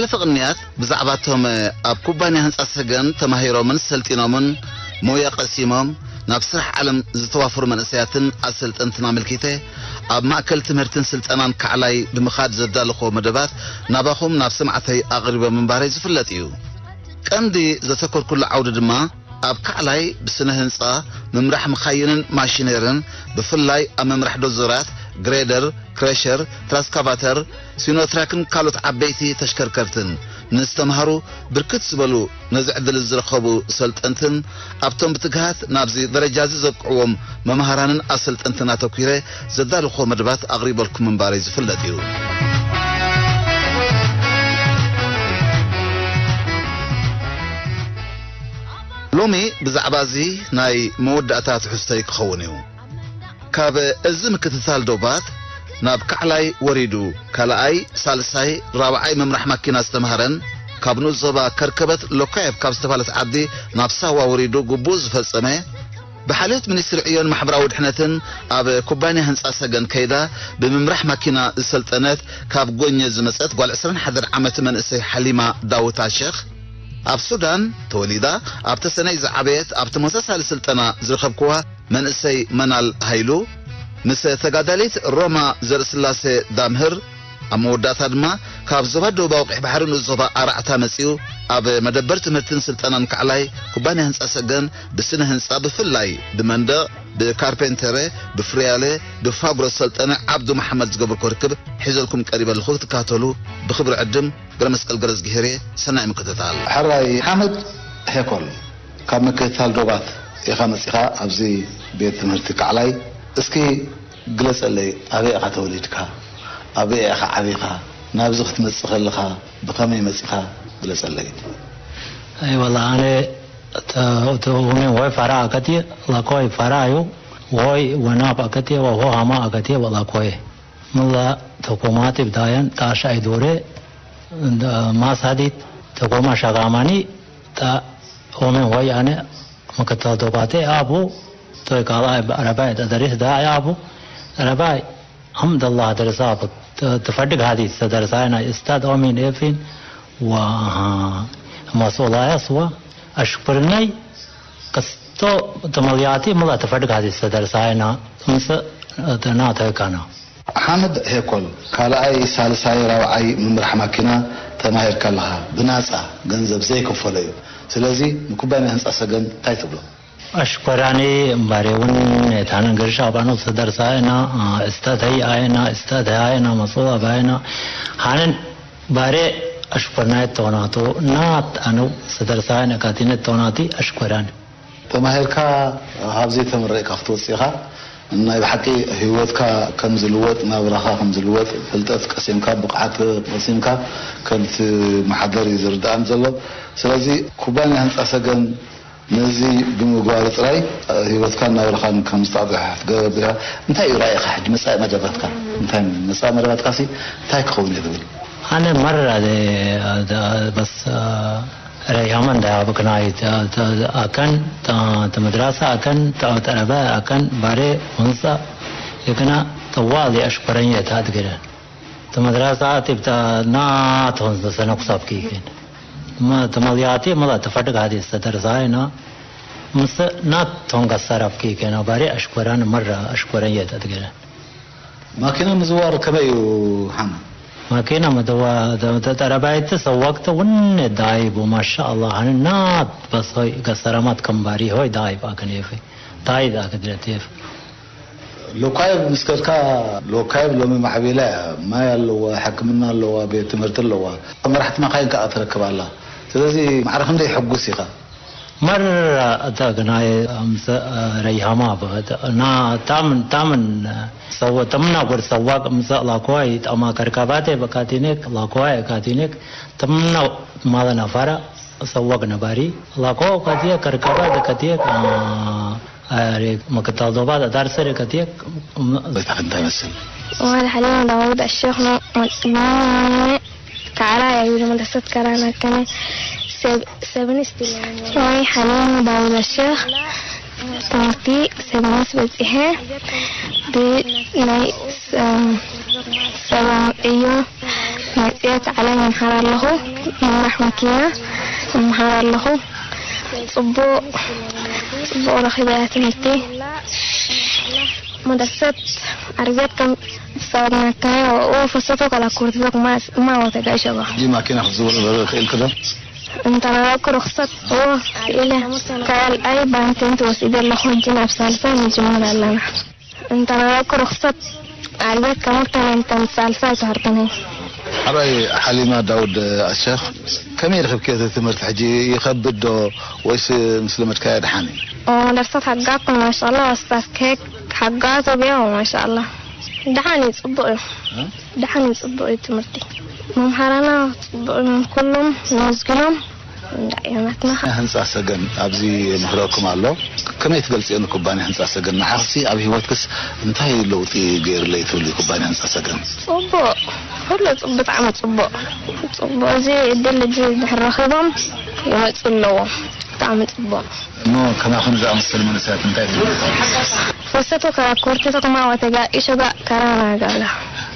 ብዝሓለፈ ቅንያት ብዛዕባቶም ኣብ ኩባንያ ህንጻ ሰገን ተማሂሮምን ሰልጢኖምን ሞያ ቀሲሞም ናብ ስራሕ ዓለም ዝተዋፈሩ መንእሰያትን ኣሰልጠንትን ኣመልኪተ፣ ኣብ ማእከል ትምህርትን ስልጠናን ካዕላይ ብምኻድ ዘዳለኹዎ መደባት ናባኹም ናብ ሰማዕተይ ኣቕሪበ ምንባረይ ዝፍለጥ እዩ። ቀንዲ ዘተኮርኩሉ ዓውዲ ድማ ኣብ ካዕላይ ብስነ ህንጻ፣ ምምራሕ መኻይንን ማሽነርን፣ ብፍላይ ኣብ ምምራሕ ዶዘራት፣ ግሬደር፣ ክረሸር፣ ትራስካቫተር፣ ሲኖትራክን ካልኦት ዓበይቲ ተሽከርከርትን ንዝተምሃሩ ብርክት ዝበሉ ነዚ ዕድል ዝረኸቡ ሰልጠንትን ኣብቶም ብትግሃት ናብዚ ደረጃ እዚ ዘብቅዕዎም መምሃራንን ኣሰልጠንትን ኣተኲረ ዘዳለኹዎ መደባት ኣቕሪበልኩም ምንባረይ ዝፍለጥ እዩ። ሎሚ ብዛዕባ እዚ ናይ መወዳእታ ትሕዝቶይ ክኸውን እዩ። ካብ እዚ ምክትታል ዶባት ናብ ካዕላይ ወሪዱ ካልኣይ፣ ሳልሳይ፣ ራብዓይ ምምራሕ ማኪና ዝተምሃረን ካብ ንኡስ ዞባ ከርከበት ሎካየብ ካብ ዝተባህለት ዓዲ ናብ ሳዋ ወሪዱ ግቡእ ዝፈጸመ፣ ብሓልዮት ሚኒስትሪ ዕዮን ማሕበራዊ ድሕነትን ኣብ ኩባንያ ህንጻ ሰገን ከይዳ ብምምራሕ ማኪና ዝሰልጠነት ካብ ጎኘ ዝመጸት ጓል ዕስራን ሓደን ዓመት መንእሰይ ሓሊማ ዳውታ ሸኽ፣ ኣብ ሱዳን ተወሊዳ፣ ኣብ ተሰነይ ዝዓበየት፣ ኣብ ተመሳሳሊ ስልጠና ዝረኸብክዋ መንእሰይ መናል ሃይሉ፣ ምስ ተጋዳሊት ሮማ ዘርእስላሴ ዳምህር፣ ኣብ መወዳእታ ድማ ካብ ዞባ ደቡባዊ ቀይሕ ባሕሪ ንኡስ ዞባ ኣራዕታ መጺኡ፣ ኣብ መደበር ትምህርትን ስልጠናን ካዕላይ ኩባንያ ህንጻ ሰገን ብስነ ህንጻ፣ ብፍላይ ብመንደቕ፣ ብካርፔንተረ፣ ብፍርያለ፣ ብፋብሮ ዝሰልጠነ ዓብዱ መሓመድ ዝገበርኩዎ ርክብ ሒዘልኩም ቀሪበ ኣለኹ። ክትከታተሉ ብኽብሪ ዕድም። ገብረመስቀል ገረዝግሄር እየ። ሰናይ ምክትታል። ሕራይ ሓመድ ሄኮል፣ ካብ ምክትታል ዶባት ኢኻ መጺኻ ኣብዚ ቤት ትምህርቲ ካዕላይ። እስኪ ግለጸለይ፣ ኣበይ ኢኻ ተወሊድካ? ኣበይ ኢኻ ዓቢኻ? ናብዚ ክትመጽእ ከለኻ ብኸመይ መጺኻ? ግለጸለይ። ኣይ ወላ ኣነ ተ-፣ ተ-፣ ሆሜን ሆይ ፋራ ኣከትየ፣ ላኮይ ፋራ ኣዩ፣ ሆይ ወናብ ኣከትየ፣ ወሆ ሃማ ኣከትየ፣ ወላኮየ። ምላ ተኮማቲ ብዳየን ጣሻ ኣይዱሬ፣ እንዳ ማሳዲት ተኮማ ሻጋማኒ፣ ጣ ኦሜን ወይ ኣነ መከታል ዶባቴ ኣቡ፣ ቶይ ካልኣይ ረባይ ተደሪስ ዳይ ኣቡ፣ ረባይ ሐምደላህ ደረሳ ተ-፣ ተፈድግ ሀዲስ ተደረሳይና እስታድ ኦሜን ኤፊን፣ ወ-፣ ኣሃ፣ መስኡላያ ስዋ፣ ኣሽኩርነይ፣ ቀስቶ ተመልያቲ ምላ ተፈድግ ሀዲስ ተደረሳይና፣ ምስ፣ ና ተይካና። ሓመድ ሄኮል፣ ካልኣይ፣ ሳልሳይ፣ ራብዓይ ምምራሕ ማኪና ተማሂርካ ኣለኻ፣ ብናጻ፣ ገንዘብ ዘይከፈሎ እዩ። ስለዚ ንኩባንያ ህንጻ ሰገን እንታይ ትብሎ? ኣሽኮራኒ እምባሬ እውን ታንን ገርሻ ባኖ ሰደርሳይና፣ እስተተይ ኣይና፣ እስተተይ ኣይና፣ መጽዋ ባይና፣ ሃንን ባሬ ኣሽኮርናይ ተውናቶ ናት ኣነው ሰደርሳይና ካቲነት ተውናቲ ኣሽኮራኒ። ተማሂርካ፣ ካብ ዘይተመረቕካ ክትወጽእ ኢኻ። ናይ ብሓቂ ህይወትካ ከም ዝልወጥ፣ ናብራኻ ከም ዝልወጥ፣ ፍልጠት ቀሲምካ፣ ብቕዓት ቀሲምካ ከም ትመሓደር እዩ ዝርድኣኒ ዘሎ። ስለዚ ኩባንያ ህንጻ ሰገን ነዚ ብምግባሩ ጥራይ ህይወትካን ናብራኻን ከም ዝጣጥሕ ክትገብር ኢኻ። እንታይ እዩ ራእይኻ ሕጂ፣ መጻኢ መደባትካ? እንታይ መጻኢ መደባትካሲ እንታይ ክኸውን እዩ ትብል? ኣነ መራ በስ ረያመን ዳያበክናይ ኣከን ተመድራሳ ኣከን ጠረበ ኣከን ባሬ ወንሳ የከና ተዋሊ ኣሽኮረኝ የታት ግደ ተመድራሳ ቲብታ ናቶን ዘሰነኩሳብ ኪኪን ተመልያቲ መላ ተፈድግ ሀዲስ ተደርሳይና ምስ ናቶን ጋሳራብ ኪኪና ባሬ ኣሽኮራን መራ ኣሽኮረኝ የታት ግደ ማኪና ምዝዋር ከመይ እዩ ሓመ? ማኪና ምዝዋ-፣ ተ-፣ ተ-፣ ተረባይት ሰዋቅተ ውነ ዳይቡ፣ ማሻ ኣላህ፣ ሃኒ ናት በስ ሆይ፣ ገሰረማት ከምባሪ ሆይ ዳይብ ኣከን የፊ፣ ዳይብ ኣከድረት የፊ። ሎካይብ ምስ ከድካ፣ ሎካይብ ሎሚ ማዕቤላ እያ፣ ማይ ኣለዋ፣ ሕክምና ኣለዋ፣ ቤት ትምህርቲ ኣለዋ። መራሕቲ መኻይን ከኣ ትረክብ ኣላ። ስለዚ ማዕረ ክንደይ ሕጉስ ኢኻ? መራ እታ ግናይ ኣምሰ ረይሃማ በኸተ እና ታምን ታምን ሰወ ተምና ጎድ ሰዋቅ ምሰ ላኮዋይ ጣማ ከርካባቴ በካቲኔክ ላኮዋይ ካቲኔክ ተምና ማለ ናፋራ ሰዋቅ ነባሪ ላኮ ካቲየ ከርካባ ከቲየ ኣሬ መክታል ዶባ ዳርሰ ከቲየ በታ ክንታ ይመስል። وهذا حاليا داوود الشيخ نو-، نو-، كعرايا يريد مدرسة كرانة كان سب-، سبن استلام. وهي حاليا داوود الشيخ تعطي سبن نسبة إيه بناي س-، سبن إيو መፅኤት ዓለም ይምሓር ኣለኹ። ምምራሕ መኪና ይምሓር ኣለኹ። ፅቡቕ፣ ፅቡቕ ረኺበያ ትምህርቲ። መደሰት ኣርዘት ከም ዝሰበድናካዮ፣ ኦ፣ ፈሰቶ ከላ ኩርትቶ ክማ-፣ ክማ ወተጋ ይሸባ። ጂ ማኪና ክትዝውር ኽእል ክዶ? እንተረረኩ ርኽሰት፣ ኦ፣ ኢለ ካልኣይ ባንቴን ትወስድ ኣለኹ። ሕጂ ናብ ሳልሳይ ንጅምር ኣለና። እንተረረኩ ርኽሰት ኣርዘት ከመርተነ እንተን ሳልሳይ ትሃርተነ። ሓራይ ሓሊማ ዳውድ ኣሸኽ፣ ከመይ ረኽብክዮ እቲ ትምህርቲ? ሕጂ ይኸብድ ዶ ወይስ ምስ ለመድካዮ ደሓን እዩ? ኦ፣ መደርሰት ሓጋኩም ማሻላ፣ ኡስታዝ ኬክ ሓጋቱ ቢያው ማሻላ። ደሓን እዩ፣ ጽቡቕ እዩ። እ? ደሓን እዩ፣ ጽቡቕ እዩ ትምህርቲ። መምሃራና ጽቡቕ እዮም፣ ኩሎም ነመስግኖም። እንዳ እዮም ናትና። ህንጻ ሰገን ኣብዚ ምህረኩም ኣሎ። ከመይ ትገልጽዮ ንኩባንያ ህንጻ ሰገን? ንዓኽሲ ኣብ ህይወትክስ እንታይ ለውጢ ገይርለይ ትብሊ ኩባንያ ህንጻ ሰገን? ጽቡቕ፣ ኩሉ ጽቡቕ፣ ብጣዕሚ ጽቡቕ። ጽቡቕ፣ እዚ ዕድል እዚ ድሕር ረኺቦም ይመጹ ኣለዎም። ብጣዕሚ ጽቡቕ። እሞ ከማኹም ዝኣመሰሉ መንእሰያት እንታይ ትብሉ? ፈሰቶ ከራኮርቲ ተኩማ ወተጋ ኢሾጋ ከራና ጋላ።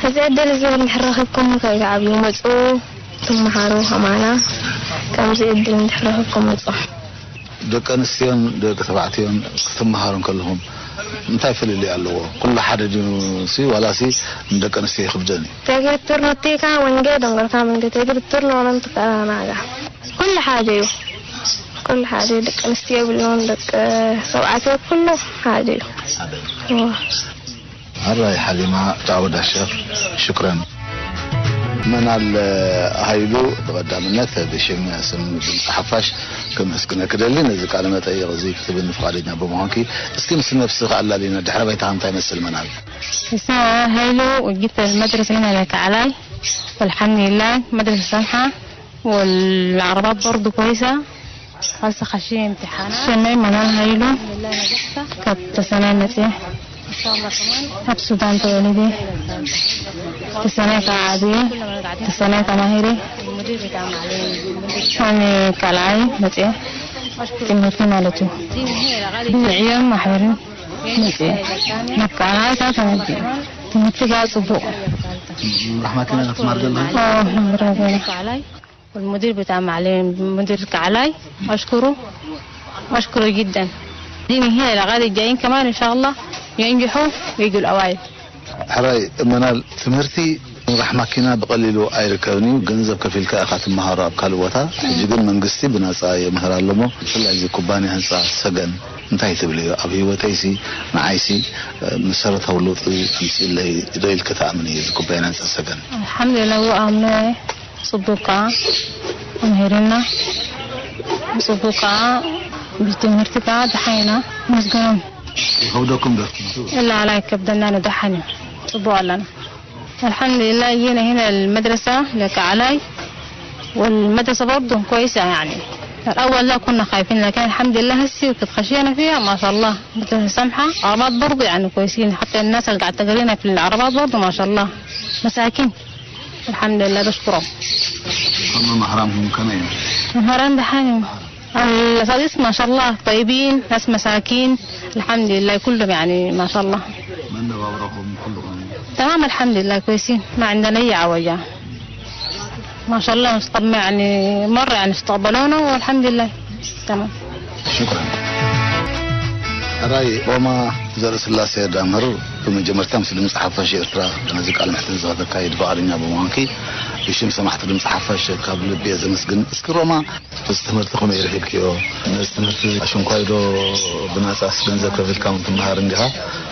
እዚ ዕድል እዚ እንድሕር ረኺብኩም ከይትዓብዩ መጹ፣ ትመሃሩ ከማና። ከምዚ ዕድል እንድሕር ረኺብኩም መጹ። ደቂ ኣንስትዮን ደቂ ተባዕትዮን ክትመሃሩ እንከለኹም እንታይ ፍልልይ ኣለዎ? ኩሉ ሓደ ድዩ ሲ ዋላሲ ንደቂ ኣንስትዮ ይኽብደን እዩ? ተግርትር ኑቲካ ወንጌ ደንገርካ መንገ ተግርትር ኖረን ትከራናጋ። ኩሉ ሓደ እዩ። ኩሉ ሓደ እዩ። ደቂ ኣንስትዮ የብልዎን፣ ደቂ ተባዕትዮ ኩሉ ሓደ እዩ። ሓደ እዩ። እወ። ኣራይ ሓሊማ ዳውድ ኣሸር፣ ሽክረን። መናል ሃይሉ፣ ብቐዳምነት ብሽም ስም ድምፂ ሓፋሽ ከመስግነኪ ደሊ፣ ነዚ ቃለ መጠይቕ እዚ ክትብኒ ፍቓደኛ ብምዃንኪ። እስኪ ምስ ነብስኺ ኣላሊና፣ ድሕረ ባይታኻ እንታይ ይመስል መናል? اسمها هيلو، وجيت المدرسة هنا لك علي، والحمد لله مدرسة سمحة، والعربات برضو كويسة. هسه خشي امتحانات. شمي منال هيلو. الحمد لله نجحت. كانت سنة نتي. ان شاء الله كمان. هب سودان تولدي. تسنة عادية. تسنة ماهري. المدير بتاع معلم. أنا كلاي نتي. ትምህርቲ ማለት እዩ። ብዝዕዮም ማሕበርን መፅእ። መካላይታ ተመዲ ትምህርቲ ጋር ፅቡቕ። ራሕማትና ክትማር ዘለኹ። ኦ፣ መምህር ገና። والمدير بتاع معلم، مدير كعلاي، أشكره، أشكره جدا. دي من هنا لغاية الجايين كمان إن شاء الله ينجحوا ويجوا الأوائل. ሕራይ እመናል፣ ትምህርቲ ምራሕ ማኪና ብቐሊሉ ኣይርከብን እዩ። ገንዘብ ከፊልካ ኢኻ ትመሃሮ ኣብ ካልእ ቦታ። ሕጂ ግን መንግስቲ ብናጻ የምህር ኣሎ እሞ፣ ብፍላይ እዚ ኩባንያ ህንጻ ሰገን እንታይ ትብልዮ? ኣብ ህይወተይሲ ንዓይሲ መሰረታዊ ለውጢ ኣምጺእለይ ዶ ኢልኪ ትኣምኒ እዚ ኩባንያ ህንጻ ሰገን? ኣልሓምዱሊላህ፣ እዎ ኣምነ። ጽቡቕ ከኣ መምህርና፣ ጽቡቕ ከኣ ብትምህርቲ ከኣ ደሓን ኢና። መስገኖም። ይኸብደኩም ዶ ትምህርቲ? لا، لا ይከብደና፣ ንደሓን እዩ። ጽቡቕ ኣለና። الحمد لله جينا هنا المدرسة لك علي، والمدرسة برضه كويسة يعني. الأول لا كنا خايفين، لكن الحمد لله هسي وقت خشينا فيها ما شاء الله مدرسة سمحة، عربات برضه يعني كويسين، حتى الناس اللي قاعد تقرينا في العربات برضه ما شاء الله مساكين. الحمد لله بشكرهم. هم محرمهم كمان. محرم دحين. الأساتذة ما شاء الله طيبين، ناس مساكين. الحمد لله كلهم يعني ما شاء الله. من نوابرهم كلهم؟ تمام، الحمد لله كويسين، ما عندنا أي عوجة. ما شاء الله مستقبل يعني مرة يعني استقبلونا والحمد لله. تمام. ሽኩራን። ሕራይ ሮማ ዘርእስላሴ ዳምህር፣ ብመጀመርታ ምስ ድምፂ ሓፋሽ ኤርትራ ነዚ ቃለ መሕትት ንዝኸተካይድ ፍቓደኛ ብምዃንኪ ብሽም ሰማዕቲ ድምፂ ሓፋሽ ካብ ልቢ እየ ዘመስግን። እስኪ ሮማ፣ እዚ ትምህርቲ ከመይ ረኺብክዮ? ነዚ ትምህርቲ ኣሽንኳይ ዶ ብናጻስ ገንዘብ ከፊልካ እውን ትመሃር እንዲኻ?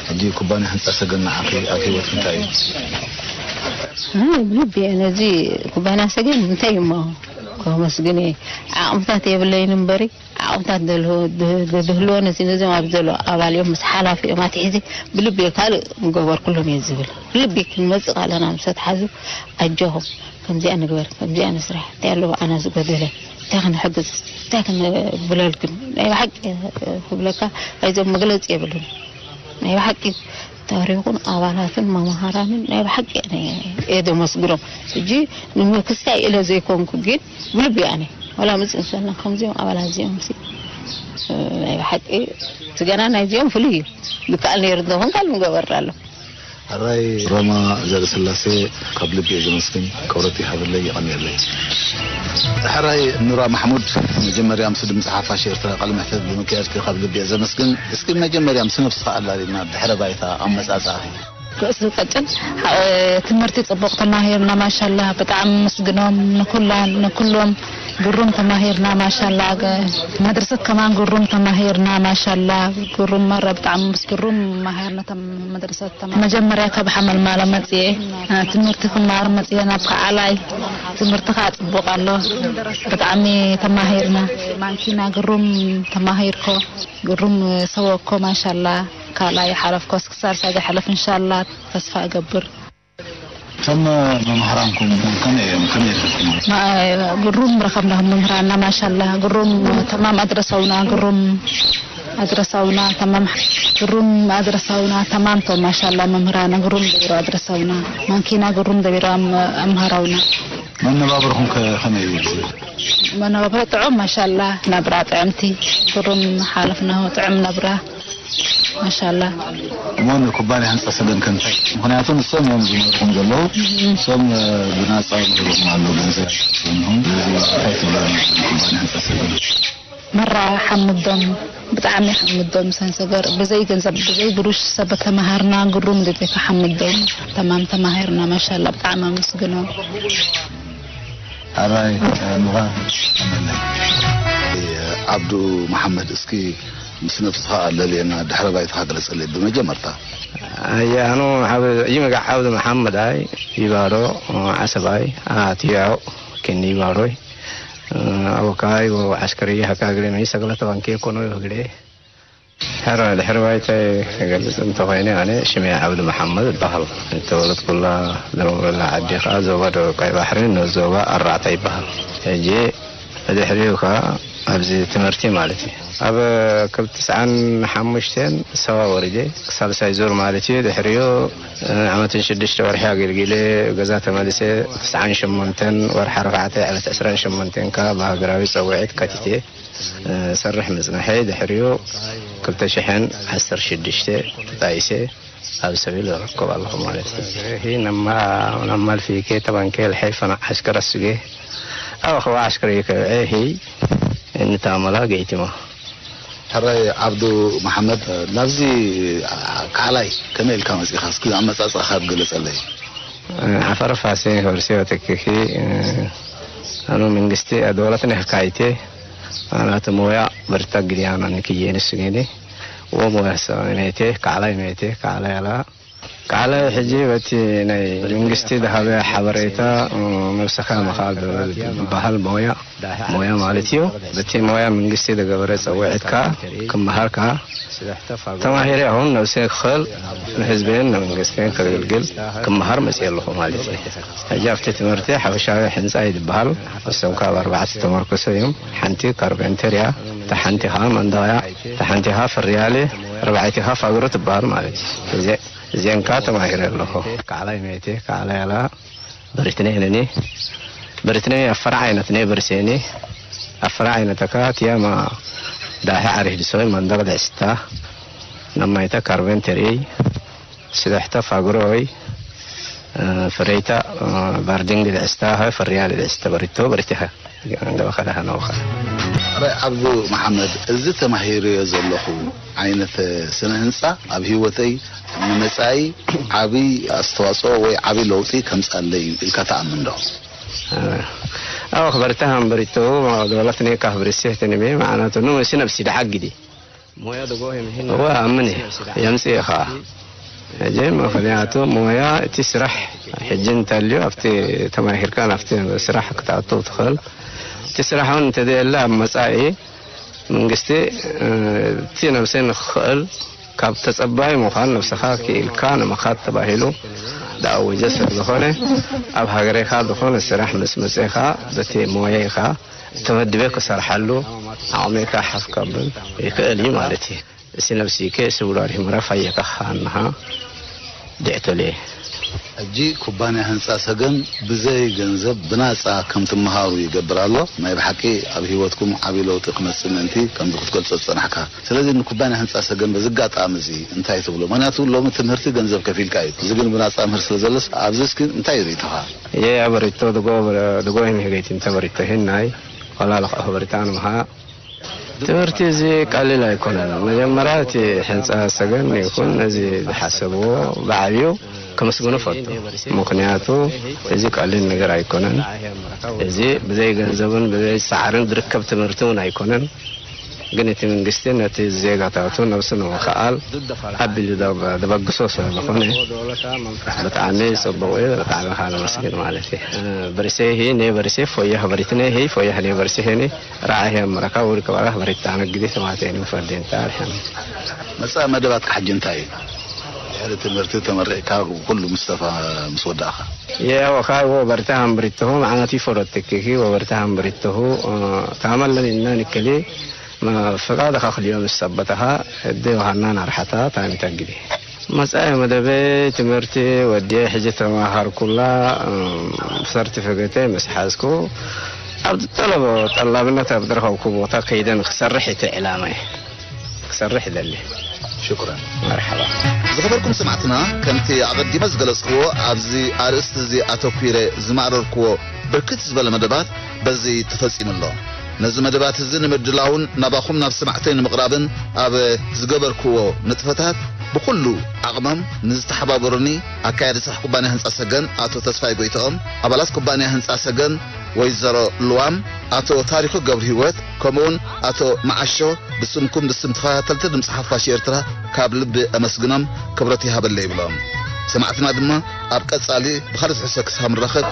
ሕጂ ኩባንያ ህንጻ ሰገን ንዓኺ ኣብ ህይወትኪ እንታይ እዩ? ኣነ ብልቢ እየ ነዚ ኩባንያ ሰገን እንታይ እሞ ከመስግን እየ። ዓቕምታት የብለይን እምበሪ፣ ዓቕምታት ደልሆ-፣ ድ-፣ ድ-፣ ድህልዎ ነዚ ነዚኦም ኣብ ዘሎ ኣባል እዮም ምስ ሓላፊኦም ኣትሒዘ ብልቢ እየ ካልእ ምገበርኩሎም እየ ዝብል። ብልቢ ክንመጽእ ካለና ምስ ኣትሓዙ ኣጆኹም፣ ከምዚኣ ንግበር፣ ከምዚኣ ንስራሕ፣ እንታይ ኣሎ ብኣና ዝጎደለ፣ እንታይ ክንሕግዝ፣ እንታይ ክንብለልክን፣ ናይ ብሓቂ ክብለካ፣ ኣይዞም መግለጺ የብሉን። ናይ ብሓቂ ታሪኹን ኣባላትን መምሃራንን ናይ ብሓቂ እየ፣ እየ ደመስግኖም። ሕጂ ንምክስታይ ኢለ ዘይኮንኩ፣ ግን ብልቢ ኣነ ዋላ ምጽእ እንሰልና ከምዚኦም ኣባላት እዚኦም ሲ፣ ናይ ብሓቂ እቲ ገና ናይዚኦም ፍሉይ እዩ። ዝከኣል ነይሩ እንተኾን ካልእ ምገበርና ኣሎ። ሕራይ ሮማ ዘርእስላሴ፣ ካብ ልቢ እየ ዘመስግን። ክብረት ይሃበለይ፣ የቐንየለይ። ሕራይ ኑራ ማሕሙድ፣ መጀመርያ ምስ ድምፂ ሓፋሽ ኤርትራ ቃለ መሕተት ብምክያድኪ ካብ ልቢ እየ ዘመስግን። እስኪ መጀመርያ ምስ ነብስኻ ኣላሊና ድሕረ ባይታ ኣመጻጽኣኺ። ርእሲ ቀጭን፣ እ፣ ትምህርቲ ጽቡቕ ተማሂርና ማሻላ። ብጣዕሚ ምስግኖም ንኩላን ንኩሎም። ግሩም ተማሂርና ማሻላ። ገ-፣ መድርሰት ከማን ግሩም ተማሂርና ማሻላ። ግሩም መረ ብጣዕሚ ምስ ግሩም መሃርና ተም-፣ መድርሰት ተማ-፣ መጀመርያ ካብ ሓመልማሎ መጽየ፣ እ፣ ትምህርቲ ክማር መጽየ ናብ ከዓላይ። ትምህርቲ ከኣ ጽቡቕ ኣሎ። ብጣዕሚ ተማሂርና። ማንኪና ግሩም ተማሂርኮ። ግሩም ሰወኮ ማሻላ። ካልኣይ ሓለፍኮ እስክ ሳልሳይ ዝሓለፍ እንሻላ ተስፋ እገብር። ከም መምህራንኩም ከመይ እዮም? ከመይ ረኺብኩም? ማ-፣ ግሩም ረኸብና መምህራንና ማሻላ። ግሩም ተማም ኣድረሰውና። ግሩም ኣድረሰውና ተማም። ግሩም ኣድረሰውና ተማምቶ ማሻላ። መምህራና ግሩም ደቢሮ ኣድረሰውና። ማንኪና ግሩም ደቢሮ ኣም-፣ ኣምሃረውና። መነባብርኹም ከ ከመይ እዩ? መነባብሮ ጥዑም ማሻላ። ናብራ ጥዕምቲ። ግሩም ሓለፍናሁ ጥዑም ናብራ። ማሻላ። እሞ ንኩባንያ ህንፃ ሰገን ከ እንታይ? ምኽንያቱ ንሶም እዮም ዝመርኹም ዘለዉ። ንሶም፣ እ፣ ብናፃ ይመርኹም ኣለዉ፣ ገንዘብ ኣይኮንኹም። ስለዚ እንታይ ትብሉ ንኩባንያ ህንፃ ሰገን? መራ ሓምዶም፣ ብጣዕሚ ሓምዶም ሰንሰገር። ብዘይ ገንዘብ፣ ብዘይ ብሩሽ ሰብ ተመሃርና። ግሩም ደቤካ ሓምዶም፣ ተማም ተማሂርና። ማሻላ፣ ብጣዕሚ ኣመስግኖም። ኣራይ፣ እ፣ ምዃን። ዓብዱ መሓመድ፣ እስኪ ምስ ነብስኻ ኣለልየና፣ ድሕረ ባይታኻ ግለጸለይ ብመጀመርታ። ኣያኑ ዓብ-፣ ይምጋዕ ዓብዱ መሓመድ ኣይ፣ ይባዶ ዓሰባይ፣ ኣትያው፣ ኪኒ ይባዶይ፣ ኣወካይ ወዓስከሪ ሃካግሪ መይ ሰግለተ ባንኬ ኮኖ ይህግዴ። ሕረ ድሕሪ ባይታይ ክገልጽ እንተኾይነ፣ ኣነ ሽመይ ዓብዱ መሓመድ እበሃል። ዝተወለድኩላ ዝነብረላ ዓዲ ኸኣ ዞባ ደቡብ ቀይ ባሕሪ፣ ንኡስ ዞባ ኣራዕታ ይበሃል። ሕጂ ብድሕሪኡ ኸኣ ኣብዚ ትምህርቲ ማለት እዩ። ኣብ ክብ-፣ ትስዓን ሓሙሽተን ሰባ ወሪደ፣ ሳልሳይ ዙር ማለት እዩ። ድሕሪኡ ዓመትን ሽዱሽተ ወርሒ ኣገልጊለ፣ ገዛ ተመሊሰ፣ ትስዓን ሸሞንተን ወርሒ ኣርባዕተ፣ ዕለት ዕስራን ሸሞንተን ከኣ ብሃገራዊ ጸውዒት ከቲተ። ሰርሕ ምጽንሐይ ድሕሪኡ ክልተ ሽሕን ዓሰርተ ሽዱሽተ ተጣይሰ ኣብ ሰቢል እረከብ ኣለኹ ማለት እዩ። ሂ ነማ-፣ ነማልፊ ኬ ተባንኬ ልሐይ ፈና ዓስከር ኣስጌ ኣብ ኣኸባ ዓስከር ይከብዐ ሂ እንታመላ ገይትማ። ሕራይ ዓብዱ መሓመድ፣ ናብዚ ካልኣይ ከመይ ኢልካ መጺኻ? እስኪ ኣመጻጽኣኻ ግለጸለይ። ዓፈር ፋሴ ወርሴ ወተኪኺ፣ ኣኑ መንግስቲ ኣዶለትነ ህካይቴ፣ ኣናተ ሞያ በርታ ግዲያና ንክዬ ንስጌኔ፣ ወሞያ ሰሜቴ፣ ካዕላይ ሜቴ፣ ካዕላይ ኣላ፣ ካዕላይ ሕጂ በቲ ናይ መንግስቲ ዝሃበ ሓበሬታ፣ ነብስኻ ምኻል ዝበሃል ሞያ፣ ሞያ ማለት እዩ። በቲ ሞያ መንግስቲ ዝገበረ ጸውዒትካ ክመሃርካ፣ ተማሂረ ኣሁን ነብሰይ ክኽእል ንህዝበይን ንመንግስተይን ከገልግል ክመሃር መፅየ ኣለኹ ማለት እዩ። ሕጂ ኣብቲ ትምህርቲ ሓበሻዊ ሕንፃ እዩ ዝበሃል። እሶም ካብ ኣርባዕተ ተመርኮሶ እዮም። ሓንቲ ካርፔንተር እያ፣ እታ ሓንቲ ኸዓ መንደቕ እያ፣ እታ ሓንቲ ኸዓ ፈርያሌ፣ ኣርባዕቲ ኸዓ ፋግሮ ትበሃል ማለት እዩ። እዚአን ከኣ ተማሂረ ኣለኹ። ካዕላይ መይቴ፣ ካዕላይ ኣላ፣ በሪትኔ ነኒ፣ በሪትኔ ኣፈራ ዓይነት ኔ በርሴኒ፣ ኣፈራ ዓይነት ኣካ ቲያማ ዳሄ ዓሪፍ ድሶይ መንደቕ ድዕስታ፣ ነማይታ ካርቤንተሪ፣ ስደሕታ ፋግሮይ፣ ፍረይታ ባርዲንግ ድዕስታ፣ ሃይ ፈርያል ድዕስታ በሪቶ በሪቲኻ። እንደበኸ ደሃ ነውኸ። ራይ ዓብዱ መሓመድ፣ እዚ ተማሂረዮ ዘለኹ ዓይነት ስነ ህንፃ ኣብ ህይወተይ ንመጻኢ ዓብይ ኣስተዋፅኦ ወይ ዓብይ ለውጢ ከምፃለይ እዩ ኢልካ ትኣምን ዶ? ኣዎ፣ ክበርታ ሃምበሪቶ፣ ዶላት ኔካ ክብርሴህ ተንቤ፣ ማዕናቱ ኑ፣ እሲ ነብሲ ደዓግዲ። ሞያ ደጎ የምህን። እወ፣ ኣምን እየ። የምጽእ እየ ኸዓ። ሕጂ ምኽንያቱ ሞያ እቲ ስራሕ ሕጂ እንተልዩ ኣብቲ ተማሂርካ ናብቲ ስራሕ ክትኣቱ ትኽእል። እቲ ስራሕ እውን እንተዘየለ ኣብ መጻኢ መንግስቲ፣ እ፣ እቲ ነብሰይ ንክኽእል ካብ ተጸባይ ምዃን ነብስኻ ክኢልካ ንምኻድ ተባሂሉ ዝኣወጀ ስለ ዝኾነ ኣብ ሃገረይካ ዝኾነ ስራሕ ምስ መጽእኻ በቲ ሞያይኻ ተመድበ ክሰርሓሉ ዓቕመይካ ሓፍ ከብል ይኽእል እዩ ማለት እዩ። እሲ ነብሲከ እሲ ውላድ ሂምራ ፋየካ ሃንሃ ድዕቶሌ። ሕጂ ኩባንያ ህንፃ ሰገን ብዘይ ገንዘብ ብናፃ ከም ትመሃሩ ይገብር ኣሎ። ናይ ብሓቂ ኣብ ህይወትኩም ዓብዪ ለውጢ ክመፅእ ምእንቲ ከምዚ ክትገልፆ ዝፀናሕካ። ስለዚ ንኩባንያ ህንፃ ሰገን በዚ ኣጋጣሚ እዚ እንታይ ትብሎ? ምክንያቱ ሎሚ ትምህርቲ ገንዘብ ከፊልካ እዩ። እዚ ግን ብናፃ ምህር ስለ ዘሎስ ኣብዚ እስኪ እንታይ ርእይቶኻ? Ye abarito dugo dugo hin hegaitin tabarito hin nai wala la abarita anum ha ትምህርቲ እዚ ቀሊል ኣይኮነን። መጀመርያ እቲ ሕንፃ ሰገን ይኹን ነዚ ዝሓሰብዎ ብዓብዩ ከመስግኑ ፈቱ። ምክንያቱ እዚ ቀሊል ነገር ኣይኮነን። እዚ ብዘይ ገንዘብን ብዘይ ፃዕርን ዝርከብ ትምህርቲ እውን ኣይኮነን። ግን እቲ መንግስቲ ነቲ ዜጋታቱ ነብሱ ንምክኣል ኣቢሉ ዘበግሶ ስለ ዝኾነ ብጣዕሚ ፅቡቕ እዩ። ብጣዕሚ ከዓ ነመስግን ማለት እዩ። በርሴ ሂ ኔ በርሴ ፎየ ሀበሪትኔ ሂ ፎየ ኔ በርሴ ሄኒ ራዓ ሄ መረካ ውድ ከባራ ሀበሪት ታነ ግዜ ተማቴ ንፈርዴንታ ኣርሐም መጻኢ መደባትካ ሕጂ እንታይ እዩ? ድሕሪ ትምህርቲ ተመሪቕካ ኩሉ ምስ ተፋ-፣ ምስ ወዳእኻ? የወኻ ወበርታ ሃምብሪትሁ መዓናት ይፈረትክኪ ወበርታ ሃምብሪትሁ ታመለን ኢልና ንከሊ ፍቃድኻ ክልዮ ምስ ሰበተኻ እደ ዮሃና ናርሓታ ታኒታ ግዜ መጻኢ መደበይ ትምህርቲ ወዲየ ሕጂ ተማሃርኩላ ሰርቲፊኬተይ ምስ ሓዝኩ ኣብ ዝጠለቦ ጠላብነት ኣብ ዝረኸብኩ ቦታ ከይደ ንክሰርሕ እቲ ዕላማይ ክሰርሕ ይደሊ። ሽኩራን። መርሓባ። ዝኸበርኩም ሰማዕትና፣ ከምቲ ኣቐዲመ ዝገለጽክዎ፣ ኣብዚ ኣርእስቲ እዚ ኣተኲረ ዝማዕረርክዎ ብርክት ዝበለ መደባት በዚ ተፈጺሙ ኣሎ። ነዚ መደባት እዚ ንምድላውን ናባኹም ናብ ሰማዕተይ ንምቕራብን ኣብ ዝገበርክዎ ንጥፈታት ብኹሉ ዓቕሞም ንዝተሓባበሩኒ ኣካያዲ ስራሕ ኩባንያ ህንጻ ሰገን ኣቶ ተስፋይ ጎይትኦም፣ ኣባላት ኩባንያ ህንጻ ሰገን ወይዘሮ ልዋም፣ ኣቶ ታሪኹ ገብረሂወት፣ ከምኡውን ኣቶ መዓሾ፣ ብስምኩም ብስም ተኸታተልቲ ድምፂ ሓፋሽ ኤርትራ ካብ ልቢ ኣመስግኖም፣ ክብረት ይሃበለይ ይብሎም። ሰማዕትና ድማ ኣብ ቀጻሊ ብኻልእ ትሕዝቶ ክሳብ ንራኸብ